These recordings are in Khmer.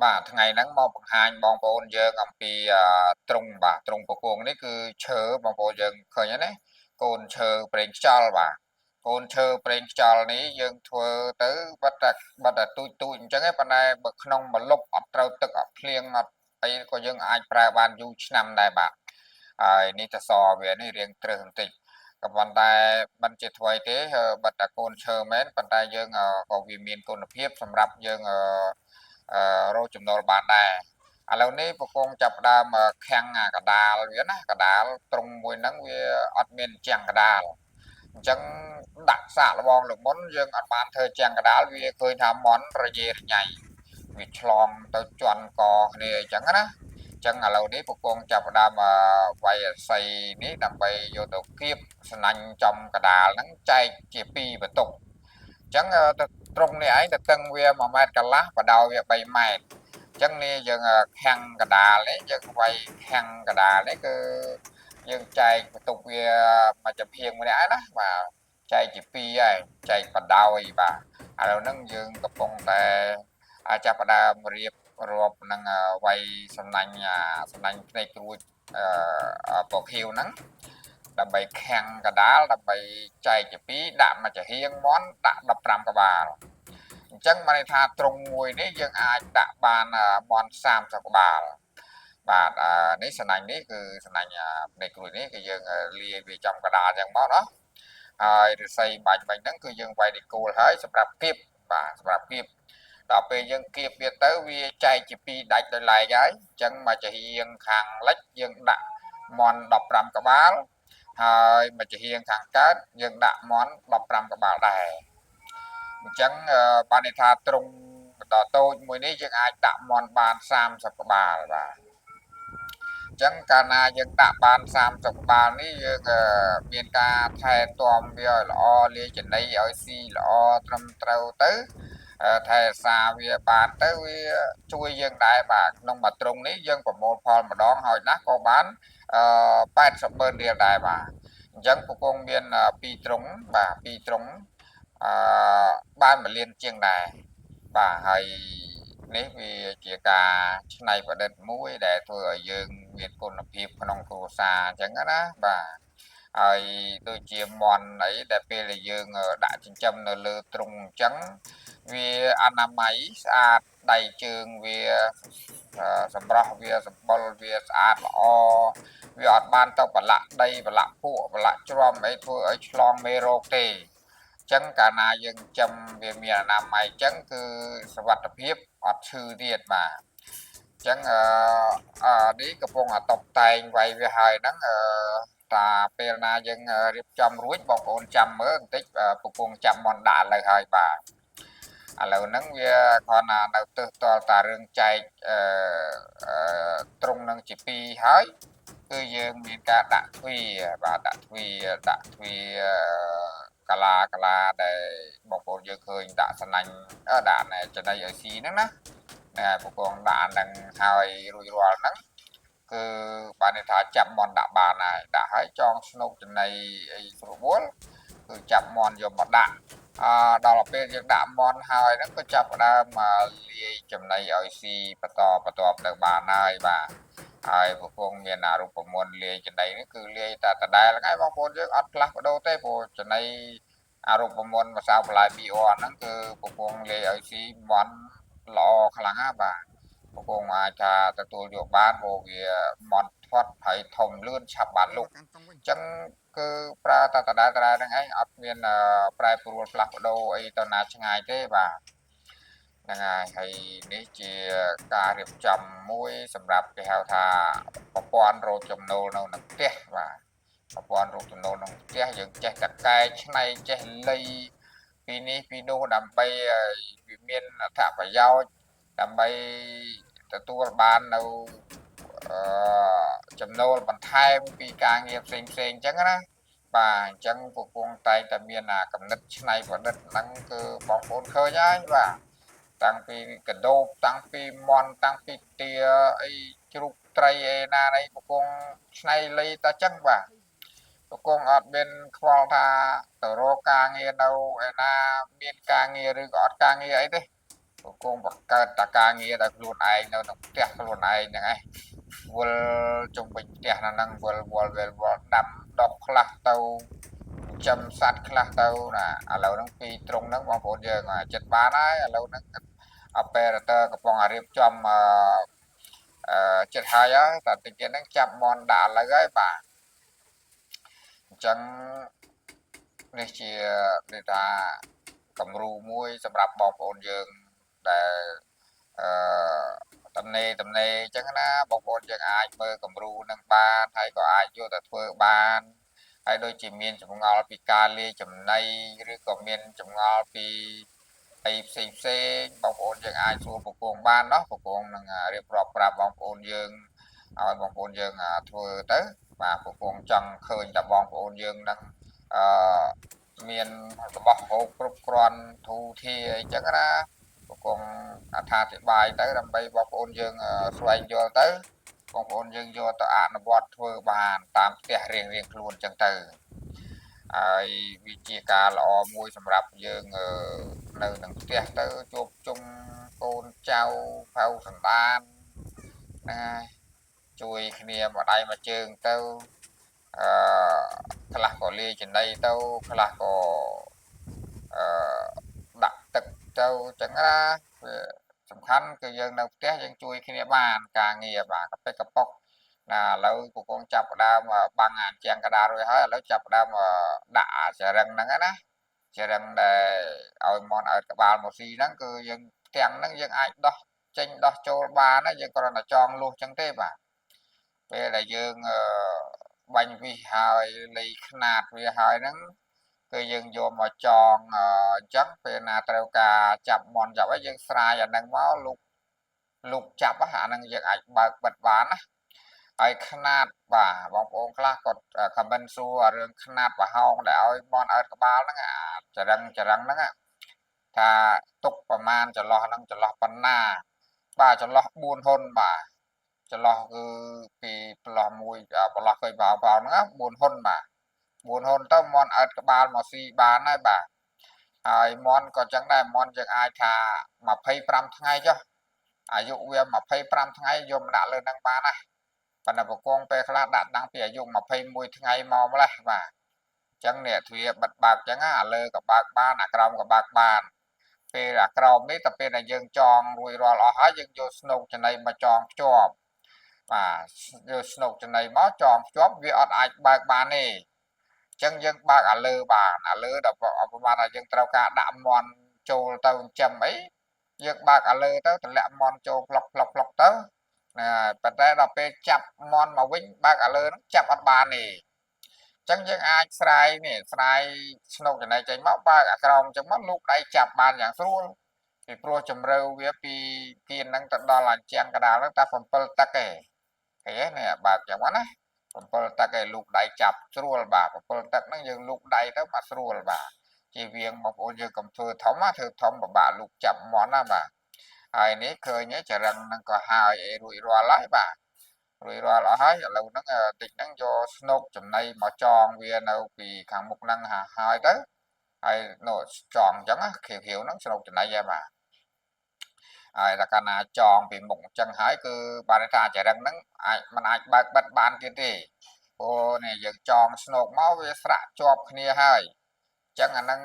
បាទថ្ងៃហ្នឹងមកបង្ហាញបងប្អូនយើងអំពីទ្រុងបាទទ្រុងពពងនេះគឺឈើបងប្អូនយើងឃើញហើយណាកូនឈើប្រេងខ្យល់បាទកូនឈើប្រេងខ្យល់នេះយើងធ្វើទៅបាត់តែទូចទូចអញ្ចឹងឯងប៉ុន្តែបើក្នុងម្លប់អត់ត្រូវទឹកអត់ភ្លៀងអត់អីក៏យើងអាចប្រើបានយូរឆ្នាំដែរបាទហើយនេះតសវានេះរៀងត្រឹសបន្តិចក៏ប៉ុន្តែមិនជាថ្មីទេបាត់តែកូនឈើមែនប៉ុន្តែយើងក៏វាមានគុណភាពសម្រាប់យើងរកចំណូលបានដែរឥឡូវនេះប្រគងចាប់ផ្ដើមខាំងអាកដាលវាណាកដាលត្រង់មួយហ្នឹងវាអត់មានជាងកដាលអញ្ចឹងដាក់សាកល្បងលើមុនយើងអត់បានធ្វើជាងកដាលវាឃើញថាមន់រយេរញ៉ៃវាឆ្លងទៅជន់កគ្នាអញ្ចឹងណាអញ្ចឹងឥឡូវនេះប្រគងចាប់ផ្ដើមវាយអស័យនេះដើម្បីយកទៅគៀបស្នាញ់ចំកដាលហ្នឹងចែកជាពីរបន្ទុកអញ្ចឹងទៅត្រង់នេះឯងទៅតឹងវា1ម៉ែត្រកន្លះបដោយវា3ម៉ែត្រអញ្ចឹងនេះយើងខាំងកដាលនេះយើងវាយខាំងកដាលនេះគឺយើងចែកបន្ទុកវាមួយចំហៀងម្នាក់ឯណាបាទចែកជាពីរហើយចែកបដោយបាទឥឡូវហ្នឹងយើងកំពុងតែចាប់ផ្ដើមរៀបរាប់នឹងវាយសំណាញ់សំណាញ់ភ្នែកក្រួចពណ៌ខៀវហ្នឹងដើម្បីខាំងកដាលដើម្បីចែកជាពីរដាក់មួយចំហៀងមន់ដាក់15ក្បាលអញ្ចឹងបានន័យថាត្រង់មួយនេះយើងអាចដាក់បានមន់30ក្បាលបាទនេះសំណាញ់នេះគឺសំណាញ់ភ្នែកក្រួចនេះគឺយើងលាយវាចំកដាលអញ្ចឹងមកណោះហើយឫស្សីបាញ់បាញ់ហ្នឹងគឺយើងវាយដេគោលហើយសម្រាប់គៀបបាទសម្រាប់គៀបដល់ពេលយើងគៀបវាទៅវាចែកជាពីរដាច់ដោយឡែកហើយអញ្ចឹងមកចំហៀងខាងលិចយើងដាក់មន់15ក្បាលហើយមកចំហៀងខាងកើតយើងដាក់មន់15ក្បាលដែរអញ្ចឹងបានន័យថាត្រង់ដល់តូចមួយនេះយើងអាចដាក់មន់បាន30ក្បាលបាទអញ្ចឹងកាលណាយើងដាក់បាន30ក្បាលនេះយើងមានការថែទាំវាឲ្យល្អលាយចំណីឲ្យស៊ីល្អត្រឹមត្រូវទៅថែរក្សាវាបានទៅវាជួយយើងដែរបាទក្នុងមួយទ្រុងនេះយើងប្រមូលផលម្ដងហើយណាស់ក៏បាន80ម៉ឺនរៀលដែរបាទអញ្ចឹងពពងមាន2ទ្រុងបាទ2ទ្រុងអឺបាន1លានជាងដែរបាទហើយនេះវាជាការច្នៃប្រឌិតមួយដែលធ្វើឲ្យយើងមានគុណភាពក្នុងគ្រួសារអញ្ចឹងណាបាទហើយដូចជាមន់អីដែលពេលដែលយើងដាក់ចិញ្ចឹមនៅលើទ្រុងអញ្ចឹងវាអនាម័យស្អាតដៃជើងវាសម្រស់វាសម្បុរវាស្អាតល្អវាអត់បានទៅប្រឡាក់ដីប្រឡាក់ភក់ប្រឡាក់ជ្រាំអីធ្វើឲ្យឆ្លងមេរោគទេអញ្ចឹងកាលណាយើងចិញ្ចឹមវាមានអនាម័យអញ្ចឹងគឺសុវត្ថិភាពអត់ឈឺទៀតបាទអញ្ចឹងអឺនេះកំពុងតែតុបតែងវាយវាហើយហ្នឹងអឺតាពេលណាយើងរៀបចំរួចបងប្អូនចាំមើលបន្តិចកំពុងចាំមន់ដាក់ឥឡូវហើយបាទឥឡូវហ្នឹងវាគ្រាន់តែនៅទើសតតារឿងចែកអឺត្រង់នឹងជាពីរហើយគឺយើងមានការដាក់ទ្វារបាទដាក់ទ្វារដាក់ទ្វារកាឡាកាឡាដែលបងប្អូនយើងឃើញដាក់សណាញ់ដាក់ចំណីឲ្យស៊ីហ្នឹងណាណែប្រកងដាក់ហ្នឹងហើយរួចរាល់ហ្នឹងគឺបានន័យថាចាប់មន់ដាក់បានហើយដាក់ហើយចងស្នុកចំណីអីស្រួលគឺចាប់មន់យកមកដាក់អដល់ពេលយើងដាក់មន់ហើយហ្នឹងក៏ចាប់ផ្ដើមលាយចំណីឲ្យស៊ីបន្តបន្ទាប់ទៅបានហើយបាទហើយប្រពងមានអារូបមន្តលាយចំណីនេះគឺលាយតែដដែលហ្នឹងឯងបងប្អូនយើងអត់ផ្លាស់ប្ដូរទេព្រោះចំណីអារូបមន្តម្សៅបន្លែ BR ហ្នឹងគឺប្រពងលាយឲ្យស៊ីមន់ល្អខ្លាំងណាស់បាទប្រពងអាចថាទទួលយកបានព្រោះវាមន់ធាត់ហើយធំលឿនឆាប់បានលុកអញ្ចឹងគឺប្រើតែដដែលដដែលហ្នឹងឯងអត់មានប្រែប្រួលផ្លាស់ប្ដូរអីទៅណាឆ្ងាយទេបាទហ្នឹងហើយហើយនេះជាការរៀបចំមួយសម្រាប់គេហៅថាប្រព័ន្ធរកចំណូលនៅក្នុងផ្ទះបាទប្រព័ន្ធរកចំណូលក្នុងផ្ទះយើងចេះតកែច្នៃចេះលៃពីនេះពីនោះដើម្បីវាមានអត្ថប្រយោជន៍ដើម្បីទទួលបាននៅអឺចំណូលបន្ថែមពីការងារផ្សេងផ្សេងអញ្ចឹងណាបាទអញ្ចឹងពពងតែងតែមានអាកំណត់ច្នៃប្រឌិតហ្នឹងគឺបងប្អូនឃើញហើយបាទតាំងពីកដោបតាំងពីមន់តាំងពីទាអីជ្រូកត្រីអីណាអីពពងឆ្នៃលៃតែចឹងបាទពពងអត់មានខ្វល់ថាទៅរកការងារនៅឯណាមានការងារឬក៏អត់ការងារអីទេ ពគងបង្កើតតការងារដល់ខ្លួនឯងនៅក្នុងផ្ទះខ្លួនឯងហ្នឹងឯងវល់ជុំវិញផ្ទះហ្នឹងវល់វល់វល់វល់ដាំដុះខ្លះទៅចិញ្ចឹមសត្វខ្លះទៅណាឥឡូវហ្នឹងពីត្រង់ហ្នឹងបងប្អូនយើងចិត្តបានហើយឥឡូវហ្នឹង operator កំពុងរៀបចំអឺចិត្តហើយហើយតែតិចទៀតហ្នឹងចាប់មន់ដាក់ឥឡូវហើយបាទអញ្ចឹងនេះជាដូចថាគំរូមួយសម្រាប់បងប្អូនយើងដែលអឺតំណេតំណេអញ្ចឹងណាបងប្អូនយើងអាចមើលគំរូនឹងបានហើយក៏អាចយកទៅធ្វើបានហើយដូចជាមានចម្ងល់ពីការលាយចំណីឬក៏មានចម្ងល់ពីអីផ្សេងផ្សេងបងប្អូនយើងអាចសួរបង្គងបានណោះបង្គងនឹងរៀបរាប់ប្រាប់បងប្អូនយើងឲ្យបងប្អូនយើងធ្វើទៅបាទបង្គងចង់ឃើញតែបងប្អូនយើងនឹងអឺមានរបស់ហូបគ្រប់គ្រាន់ធូរធារអីចឹងណាបង្គងអត្ថាធិប្បាយទៅដើម្បីបងប្អូនយើងស្វែងយល់ទៅបងប្អូនយើងយកទៅអនុវត្តធ្វើបានតាមផ្ទះរៀងៗខ្លួនចឹងទៅហើយវាជាការល្អមួយសម្រាប់យើងនៅនឹងផ្ទះទៅជួបជុំកូនចៅផៅសន្តានហ្នឹងហើយជួយគ្នាមួយដៃមួយជើងទៅអឺខ្លះក៏លាយចំណីទៅខ្លះក៏អឺដាក់ទឹកទៅចឹងណាវាសំខាន់គឺយើងនៅផ្ទះយើងជួយគ្នាបានការងារបាទកប៉ិកកប៉ុកណាឥឡូវកំពុងចាប់ផ្ដើមបាំងអាជាងកដាលរួចហើយឥឡូវចាប់ផ្ដើមដាក់អាចរឹងហ្នឹងណាចរឹងដែលឲ្យមន់ឲ្យក្បាលមកស៊ីហ្នឹងគឺយើងផ្ទាំងហ្នឹងយើងអាចដោះចេញដោះចូលបានណាយើងគ្រាន់តែចងលួសចឹងទេបាទពេលដែលយើងបាញ់វិសហើយលៃខ្នាតវាហើយហ្នឹងគឺយើងយកមកចងអញ្ចឹងពេលណាត្រូវការចាប់មន់ចាប់អីយើងស្រាយអាហ្នឹងមកលុកលុកចាប់អាហ្នឹងយើងអាចបើកបិទបានណាហើយខ្នាតបាទបងប្អូនខ្លះគាត់ខមមិនសួររឿងខ្នាតប្រហោងដែលឲ្យមន់អើតក្បាលហ្នឹងអាចរឹងចរឹងហ្នឹងថាទុកប្រមាណចន្លោះហ្នឹងចន្លោះប៉ុណ្ណាបាទចន្លោះ4ហ៊ុនបាទចន្លោះគឺពីប្រឡោះមួយប្រឡោះឃើញបោបោហ្នឹង4ហ៊ុនបាទ4ហ៊ុនទៅមន់អើតក្បាលមកស៊ីបានហើយបាទហើយមន់ក៏ចឹងដែរមន់យើងអាចថា25ថ្ងៃចុះអាយុវា25ថ្ងៃយកមកដាក់លើនឹងបានណាប៉ុន្តែប្រកងពេលខ្លះដាក់តាំងពីអាយុ21ថ្ងៃមកម្លេះបាទអញ្ចឹងនេះទ្វារបិទបើកអញ្ចឹងអាលើក៏បើកបានអាក្រោមក៏បើកបានពេលអាក្រោមនេះតែពេលដែលយើងចងរួចរាល់អស់ហើយយើងយកស្នូកចំណីមកចងភ្ជាប់បាទយកស្នូកចំណីមកចងភ្ជាប់វាអត់អាចបើកបានទេអញ្ចឹងយើងបើកអាលើបានអាលើដល់ប្រហែលថាយើងត្រូវការដាក់មន់ចូលទៅចិញ្ចឹមអីយើងបើកអាលើទៅតម្លាក់មន់ចូលផ្លុកផ្លុកផ្លុកទៅណាប៉ុន្តែដល់ពេលចាប់មន់មកវិញបើកអាលើហ្នឹងចាប់អត់បានទេអញ្ចឹងយើងអាចស្រាយនេះស្រាយស្នុកចំណីចេញមកបើកអាក្រោមអញ្ចឹងមកលូកដៃចាប់បានយ៉ាងស្រួលពីព្រោះជំរឿវាពីគៀនហ្នឹងទៅដល់អាជាងកដាលហ្នឹងតែ7ទឹកឯងឃើញទេនេះបើកចឹងមកណា7ទឹកឯងលូកដៃចាប់ស្រួលបាទ7ទឹកហ្នឹងយើងលូកដៃទៅមកស្រួលបាទជៀសវាងបងប្អូនយើងកុំធ្វើធំណាធ្វើធំពិបាកលូកចាប់មន់ណាបាទហើយនេះឃើញចរឹងហ្នឹងក៏ហើយអីរួចរាល់ហើយបាទរួចរាល់អស់ហើយឥឡូវហ្នឹងតិចហ្នឹងយកស្នុកចំណីមកចងវានៅពីខាងមុខហ្នឹងហើយទៅហើយនោះចងអញ្ចឹងខៀវៗហ្នឹងស្នុកចំណីហើយបាទហើយតែកាលណាចងពីមុខអញ្ចឹងហើយគឺបានន័យថាចរឹងហ្នឹងអាចมันអាចបើកបិទបានទៀតទេព្រោះនេះយើងចងស្នុកមកវាស្រាក់ជាប់គ្នាហើយអញ្ចឹងអាហ្នឹង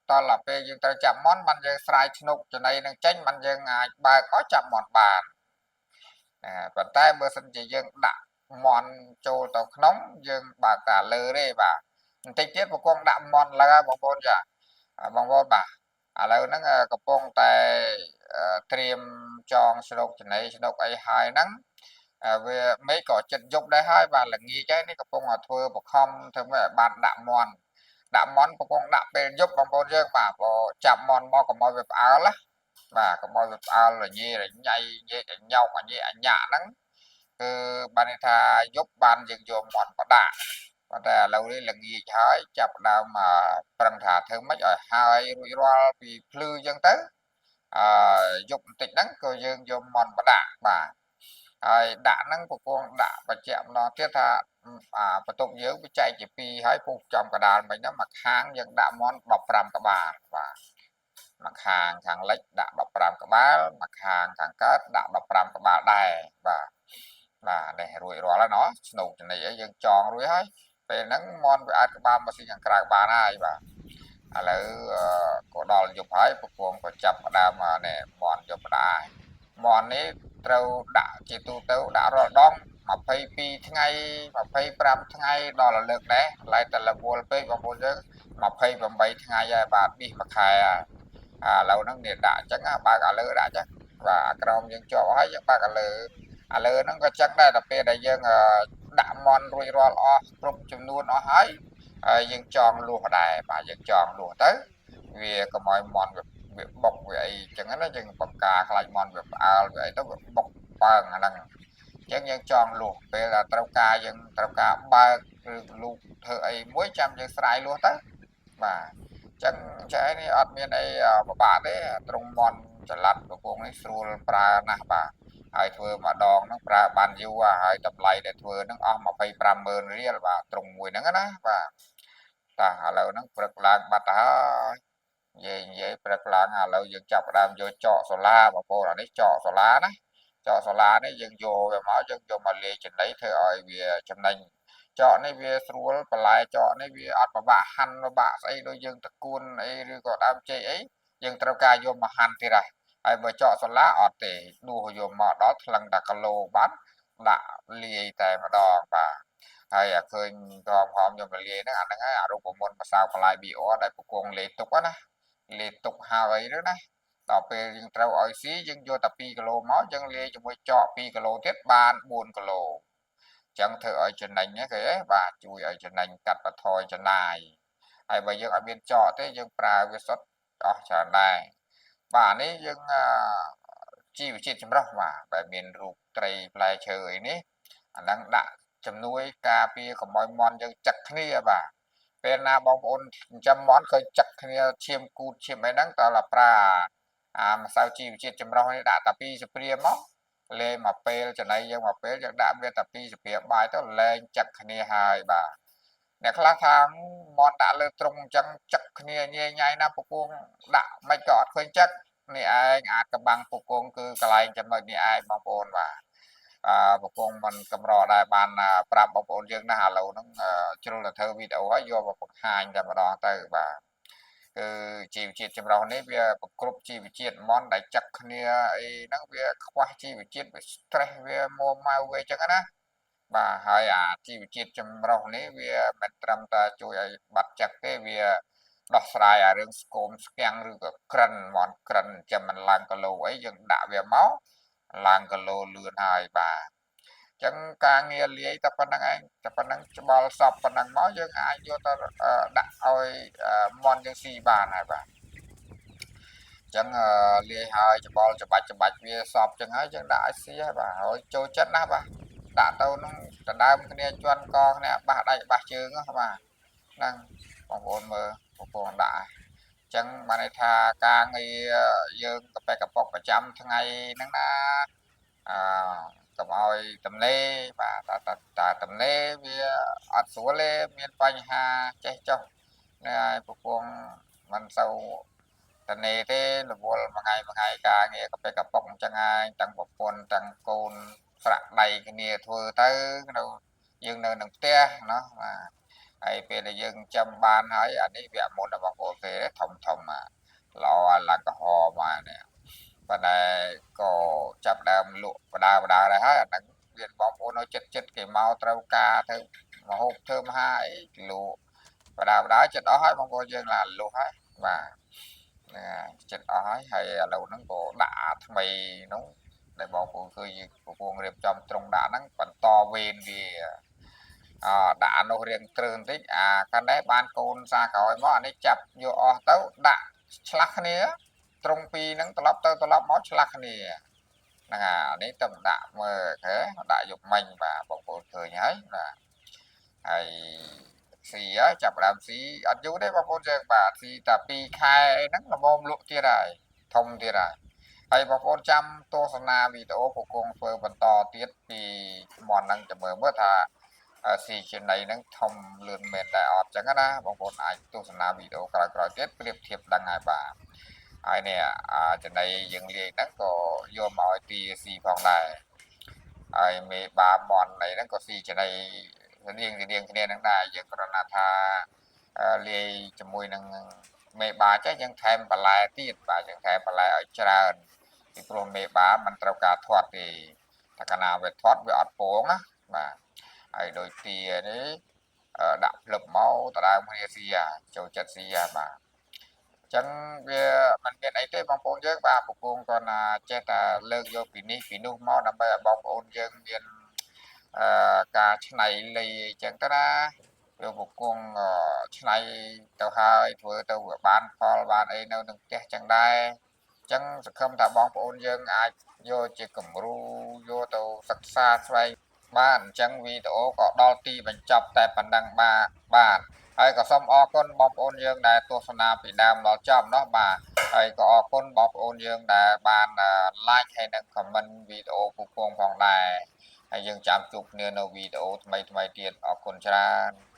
តោះដល់ពេលយើងត្រូវចាប់មន់បានយើងស្រាយឆ្នុកចំណីនឹងចេញបានយើងអាចបើកអស់ចាប់មន់បានប៉ុន្តែបើសិនជាយើងដាក់មន់ចូលទៅក្នុងយើងបើកតែលើទេបាទបន្តិចទៀតប្រគងដាក់មន់លើហើយបងប្អូនចាបងប្អូនបាទឥឡូវហ្នឹងកំពុងតែត្រៀមចងស្នុកចំណីស្នុកអីហើយហ្នឹងវាមេឃក៏ចិត្តយប់ដែរហើយបាទល្ងាចហើយនេះកំពុងតែធ្វើបខំធ្វើម៉េចឲ្យបានដាក់មន់ដាក់មន់កំពុងដាក់ពេលយប់បងប្អូនយើងបាទព្រោះចាប់មន់មកកុំឲ្យវាផ្អើលណាបាទកុំឲ្យវាផ្អើលរញ៉េរញ៉ៃញែកញោកអញែអញាក់ហ្នឹងគឺបានន័យថាយប់បានយើងយកមន់មកដាក់ប៉ុន្តែឥឡូវនេះល្ងាចហើយចាប់ផ្ដើមប្រឹងថាធ្វើម៉េចឲ្យហើយរួចរាល់ពីភ្លឺអញ្ចឹងទៅអឺយប់បន្តិចហ្នឹងក៏យើងយកមន់មកដាក់បាទហើយដាក់ហ្នឹងប្រគងដាក់បញ្ជាក់ម្ដងទៀតថាអាបន្ទប់យើងវាចែកជាពីរហើយពុះចំកដាលមិញហ្នឹងមួយខាងយើងដាក់មន់15ក្បាលបាទ មួយខាងខាងលិចដាក់15ក្បាលមួយខាងខាងកើតដាក់15ក្បាលដែរបាទបាទនេះរួចរាល់ហើយណោះស្នូកចំណីអីយើងចងរួចហើយពេលហ្នឹងមន់វាអាចក្បាលមកស៊ីខាងក្រៅបានហើយបាទឥឡូវក៏ដល់យប់ហើយប្រគងក៏ចាប់ផ្ដើមនេះមន់យកផ្ដាមន់នេះត្រូវដាក់ជាទូទៅដាក់រាល់ដង22ថ្ងៃ25ថ្ងៃដល់រលើកដែរឡែកតែរវល់ពេកបងប្អូនយើង28ថ្ងៃហើយបាទប៊ីសមួយខែហើយឥឡូវហ្នឹងនេះដាក់អញ្ចឹងបើកអាលើដាក់អញ្ចឹងបាទអាក្រោមយើងជាប់ហើយយើងបើកអាលើអាលើហ្នឹងក៏ចឹងដែរតែពេលដែលយើងដាក់មន់រួចរាល់អស់គ្រប់ចំនួនអស់ហើយហើយយើងចងលួសដែរបាទយើងចងលួសទៅវាកុំឲ្យមន់វាបុកវាអីចឹងណាយើងបង្ការខ្លាចមន់វាផ្អើលវាអីទៅវាបុកប៉ើងអាហ្នឹងអញ្ចឹងយើងចងលួសពេលដែលត្រូវការយើងត្រូវការបើកឬលូកធ្វើអីមួយចាំយើងស្រាយលួសទៅបាទចឹងចែនេះអត់មានអីពិបាកទេត្រង់មន់ចល័តកំពងនេះស្រួលប្រើណាស់បាទហើយធ្វើម្ដងហ្នឹងប្រើបានយូរហើយតម្លៃដែលធ្វើហ្នឹងអស់250,000រៀលបាទត្រង់មួយហ្នឹងណាបាទតាឥឡូវហ្នឹងព្រឹកឡើងបាត់ទៅហើយនិយាយព្រឹកឡើងឥឡូវយើងចាប់ផ្ដើមយកចកសូឡាបងប្អូនអានេះចកសូឡាណាចកសូឡានេះយើងយកវាមកយើងយកមកលាយចំណីធ្វើឲ្យវាចំណេញចកនេះវាស្រួលបន្លែចកនេះវាអត់ពិបាកហាន់ពិបាកស្អីដូចយើងតកួនអីឬក៏ដើមចេកអីយើងត្រូវការយកមកហាន់ទៀតហើយហើយបើចកសូឡាអត់ទេដួសយកមកដល់ថ្លឹងតែគីឡូបានដាក់លាយតែម្ដងបាទហើយអាឃើញក្រហមហមយកមកលាយហ្នឹងអាហ្នឹងហើយអារូបមន្តម្សៅបន្លែ BR ដែលប្រគងលាយទុកណាលាយទុកហើយហ្នឹងណាដល់ពេលយើងត្រូវឲ្យស៊ីយើងយកតែ2គីឡូមកយើងលាយជាមួយចក2គីឡូទៀតបាន4គីឡូចឹងធ្វើឲ្យចំណេញគេបាទជួយឲ្យចំណេញកាត់បន្ថយចំណាយហើយបើយើងអត់មានចកទេយើងប្រើវាសុទ្ធអស់ច្រើនដែរបាទនេះយើងជីវជាតិចម្រុះបាទដែលមានរូបត្រីផ្លែឈើអីនេះអាហ្នឹងដាក់ជំនួយការពារកុំឲ្យមន់យើងចឹកគ្នាបាទពេលណាបងប្អូនចិញ្ចឹមមន់ឃើញចឹកគ្នាឈាមគូតឈាមអីហ្នឹងតើប្រើអាម្សៅជីវជាតិចម្រុះនេះដាក់តែ2ស្ព្រាមកលេមកពេលចំណីយើងមកពេលយើងដាក់វាតែ2ស្ព្រាបាយទៅលែងចឹកគ្នាហើយបាទអ្នកខ្លះថាមន់ដាក់លើត្រង់អញ្ចឹងចឹកគ្នាញ៉ៃញ៉ៃណាពពងដាក់មិនក៏អត់ឃើញចឹកនេះឯងអាចកបាំងពពងគឺកន្លែងចំណុចនេះឯងបងប្អូនបាទអឺប្រគងមិនកម្រដែរបានប្រាប់បងប្អូនយើងណាឥឡូវហ្នឹងជ្រុលតែធ្វើវីដេអូហើយយកមកបង្ហាញតែម្ដងទៅបាទគឺជីវជាតិចម្រុះនេះវាប្រគ្រប់ជីវជាតិមន់ដែលចឹកគ្នាអីហ្នឹងវាខ្វះជីវជាតិវា stress វាមួម៉ៅវាអញ្ចឹងណាបាទហើយអាជីវជាតិចម្រុះនេះវាមិនត្រឹមតែជួយឲ្យបាត់ចឹកទេវាដោះស្រាយអារឿងស្គមស្គាំងឬក៏ក្រិនមន់ក្រិនចាំមិនឡើងគីឡូអីយើងដាក់វាមកឡើងគីឡូលឿនហើយបាទចឹងការងារលាយតែប៉ុណ្្នឹងឯងតែប៉ុណ្្នឹងច្បល់សពប៉ុណ្្នឹងមកយើងអាចយកទៅដាក់ឲ្យមន់យើងស៊ីបានហើយបាទចឹងលាយហើយច្បល់ច្បាច់ច្បាច់វាសពចឹងហើយយើងដាក់ឲ្យស៊ីហើយបាទហើយចូលចិត្តណាស់បាទដាក់ទៅនឹងដណ្ដើមគ្នាជន់កគ្នាបាសដៃបាសជើងបាទហ្នឹងបងប្អូនមើលបងប្អូនដាក់ចឹងបានន័យថាការងារយើងកប៉ែកប៉ុកប្រចាំថ្ងៃហ្នឹងណាអឺកុំឲ្យតំណេបាទតាតំណេវាអត់ស្រួលទេមានបញ្ហាចេះចុះនេះហើយប្រពងមិនសូវតនេទេរវល់មួយថ្ងៃមួយថ្ងៃការងារកប៉ែកប៉ុកអញ្ចឹងហើយទាំងប្រពន្ធទាំងកូនស្រាក់ដៃគ្នាធ្វើទៅនៅយើងនៅនឹងផ្ទះណោះបាទហើយពេលដែលយើងចាំបានហើយអានេះវាមុនរបស់បងប្អូនគេធំធំល្អឡើងក្រហមមកនេះប៉ុន្តែក៏ចាប់ដើមលក់បដាបដាដែរហើយអាហ្នឹងមានបងប្អូននៅចិត្តចិត្តគេមកត្រូវការធ្វើមហូបធ្វើមហាអីលក់បដាបដាចិត្តអស់ហើយបងប្អូនយើងឡាលក់ហើយបាទហ្នឹងចិត្តអស់ហើយហើយឥឡូវហ្នឹងក៏ដាក់ថ្មីហ្នឹងដែលបងប្អូនឃើញកំពុងរៀបចំត្រង់ដាក់ហ្នឹងបន្តវេនវាអដាក់នោះរៀងត្រើបន្តិចអាកាលនេះបានកូនសាក្រោយមកអានេះចាប់យកអស់ទៅដាក់ឆ្លាស់គ្នាត្រង់ពីរហ្នឹងត្រឡប់ទៅត្រឡប់មកឆ្លាស់គ្នាហ្នឹងអានេះទៅដាក់មើលឃើដាក់យកមិញបាទបងប្អូនឃើញហើយបាទហើយស៊ីហើយចាប់ដើមស៊ីអត់យូរទេបងប្អូនយើងបាទស៊ីតែ2ខែហ្នឹងល្មមលក់ទៀតហើយធំទៀតហើយហើយបងប្អូនចាំទស្សនាវីដេអូប្រគងធ្វើបន្តទៀតពីមន់ហ្នឹងចាំមើលមើលថាស៊ីចំណីហ្នឹងធំលឿនមែនដែរអត់ចឹងណាបងប្អូនអាចទស្សនាវីដេអូក្រោយៗទៀតប្រៀបធៀបដឹងហើយបាទ ហើយនេះអាចំណីយើងលាយហ្នឹងក៏យកមកឲ្យទាស៊ីផងដែរហើយមេបាមន់អីហ្នឹងក៏ស៊ីចំណីរៀងរៀងគ្នាហ្នឹងដែរយើងគ្រាន់តែថាលាយជាមួយនឹងមេបាចេះយើងថែមបន្លែទៀតបាទយើងថែមបន្លែឲ្យច្រើនពីព្រោះមេបាมันត្រូវការធាត់ទេតែកាលណាវាធាត់វាអត់ពងណាបាទហើយដោយទានេះដាក់ផ្លឹបមកដដើមគ្នាស៊ីចូលចិត្តស៊ីបាទចឹងវាមិនមានអីទេបងប្អូនយើងបាទពពងគាត់ណាចេះតែលើកយកពីនេះពីនោះមកដើម្បីឲ្យបងប្អូនយើងមានអឺការឆ្នៃលៃអញ្ចឹងទៅណាវាពពងឆ្នៃទៅហើយធ្វើទៅវាបានផលបានអីនៅនឹងផ្ទះចឹងដែរអញ្ចឹងសង្ឃឹមថាបងប្អូនយើងអាចយកជាគំរូយកទៅសិក្សាស្វែងបានអញ្ចឹងវីដេអូក៏ដល់ទីបញ្ចប់តែប៉ុណ្ណឹងបាទបាទហើយក៏សូមអរគុណបងប្អូនយើងដែលទស្សនាពីដើមដល់ចប់เนาะបាទហើយក៏អរគុណបងប្អូនយើងដែលបាន like ហើយនិង comment វីដេអូពូពងផងដែរហើយយើងចាំជួបគ្នានៅវីដេអូថ្មីៗទៀតអរគុណច្រើន។